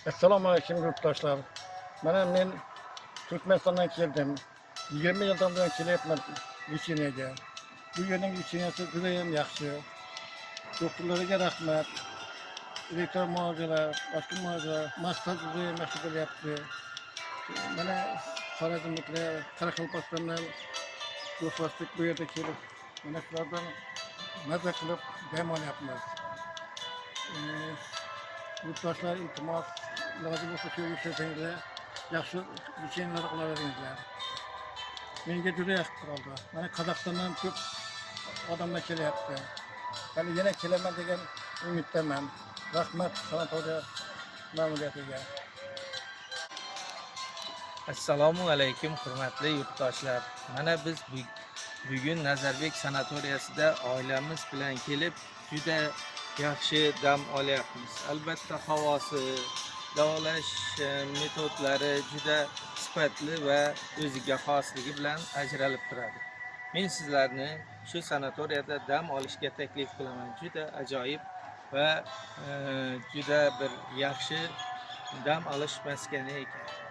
Assalomu alaykum, yurtdoshlar. Mana men Turkmanistondan keldim. 20 yildan buyon kelyapman лечение ga. Bu yerning лечение si judayam yaxshi. Doktorlarga rahmat. Elektr muolajalar, boshqa muolajalar, massaj judayam yaxshi bo'lyapti. Mana xorazmliklar, Qoraqalpog'istondan do'stlashdik, bu yerda kelib, mana shulardan maza qilib dam olyapmiz. Yurtdoshlar, iltimos, iloji bo'lsa shu yerga kelsanglar, yaxshi лечение lar qilaveringlar. Menga juda yoqib qoldi. Mana Qozog'istondan ko'p odamlar kelyapti. Hali yana kelaman degan umiddaman. Rahmat sanatoriya ma'muriyatiga. Assalomu alaykum, hurmatli yurtdoshlar. Mana biz bugun Nazarbek sanatoriyasida oilamiz bilan kelib, juda yaxshi dam olyapmiz. Albatta, havosi, davolash metodlari juda sifatli va o'ziga xosligi bilan ajralib turadi. Men sizlarni shu sanatoriyada dam olishga taklif qilaman. Juda ajoyib va juda bir yaxshi dam olish maskani ekan.